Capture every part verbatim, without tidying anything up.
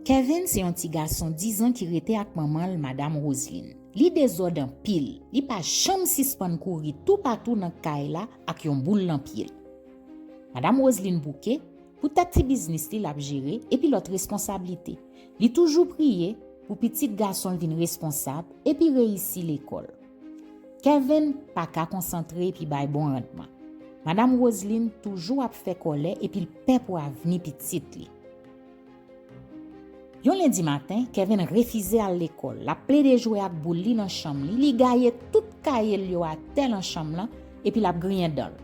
Kevin se yon ti gason diz an ki rete ak manman l, Madam Roseline. Li dezòd anpil. Li pa janm sispann kouri toupatou nan kay la ak yon boul nan pye l. Madam Roseline bouke, poutèt ti biznis li l ap jere epi lòt responsablite. Li toujou priye pou pitit gason l vin responsab epi reyisi lekòl. Kevin pa ka konsantre epi bay bon randman. Madam Roseline toujou ap fè kòlè epi l pè pou avni pitit li. Yon lendi maten, Kevin refize al lekòl. L ap plede jwe ak boul li nan chanm li. Li gaye tout kaye l yo atè nan chanm lan epi l ap griyen dan l.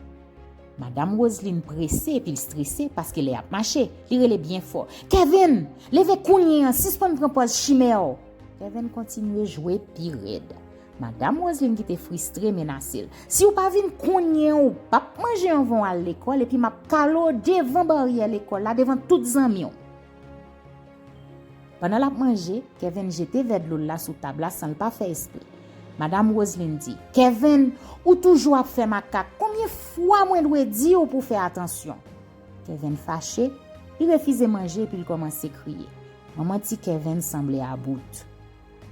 Madam Roseline prese epi l strese paske lè y ap mache, li rele byen fò, "Kevin, leve kounye a, sispann pran pòz chimè w!" Kevin kontinye jwe pi rèd. Madam Roseline ki te fristre menase l, "Si w pa vin kounye a, w p ap manje anvan w al lekòl epi m ap kale w devan baryè lekòl la, devan tout zanmi w." Pandan l ap manje, Kevin jete vè dlo l la sou tab la san l pa fè espre. Madam Roseline di, "Kevin, ou toujou ap fè makak. Konbyen fwa mwen dwe di w pou w fè atansyon?" Kevin fache, li refize manje epi l kòmanse kriye. Manman ti Kevin sanble about.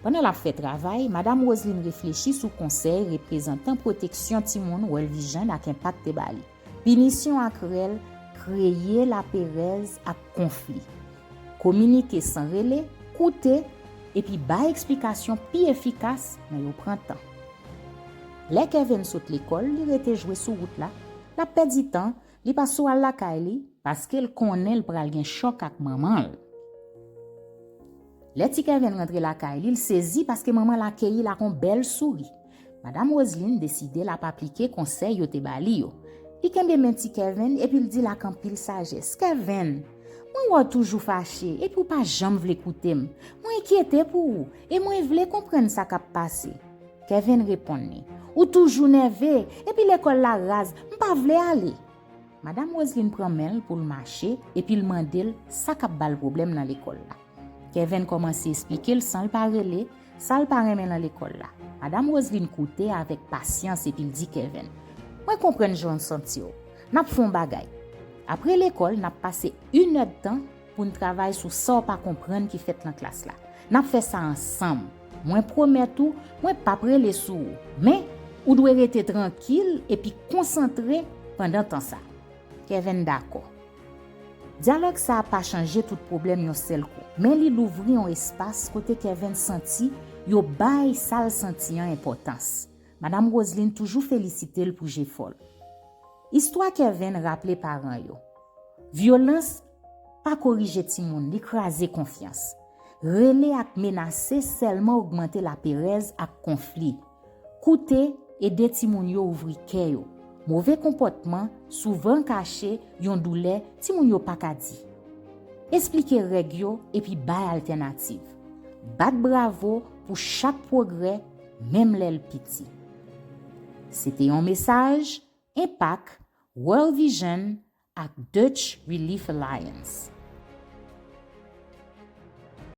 Pandan l ap fè travay, Madam Roseline reflechi sou konsèy reprezantan pwoteksyon timoun World Vision ak Impact te ba li. Pinisyon ak rèl kreye laperèz ak konfli. Kominike san rele, koute, epi bay eksplikasyon pi efikas lè yo pran tan. Lè Kevin sot lekòl, li rete jwe sou wout la. L ap pèdi tan, li pa sou al lakay li, paske l konnen l pral gen chòk ak manman l. Lè ti Kevin rantre lakay li, l sezi paske manman l akeyi l ak yon bèl souri. Madam Roseline deside l ap aplike konsèy yo te ba li yo. Li kenbe men ti Kevin epi l di l ak anpil sajès, "Kevin, mwen wè w toujou fache epi w pa janm vle koute m. Mwen enkyete pou ou e mwen vle konprann sa k ap pase." Kevin reponn li, "Ou toujou nève, epi lekòl la raz, m pa vle ale." Madam Roseline pran men l pou l mache epi l mande l sa k ap ba l pwoblèm nan lekòl la. Kevin kòmanse esplike l san l pa rele sa l pa renmen nan lekòl la. Madam Roseline koute avèk pasyans epi l di Kevin, "Mwen konprann jan w santi w. N ap fè yon bagay. Apre lekòl, n ap pase inèdtan pou n travay sou sa w pa konprann ki fèt nan klas la. N ap fè sa ansanm. Mwen pwomèt ou, mwen p ap rele sou ou. Men, ou dwe rete trankil epi konsantre pandan tan sa." Kevin dakò. Dyalòg sa a pa chanje tout pwoblèm yon sèl kou, men li louvri yon espas kote Kevin santi yo bay sa l santi an enpòtans. Madam Roseline toujou felisite l pou jefò l. Istwa Kevin raple paran yo. Vyolans pa korije timoun, li kraze konfyans. Rele ak menase sèlman ogmante laperèz ak konfli. Koute, ede timoun yo ouvri kè yo. Move konpòtman, souvan kache yon doulè timoun yo pa ka di. Esplike règ yo epi bay altènativ. Bat bravo pou chak pwogrè, menm lè l piti. Se te yon mesaj Impact, World Vision ak Dutch Relief Alliance.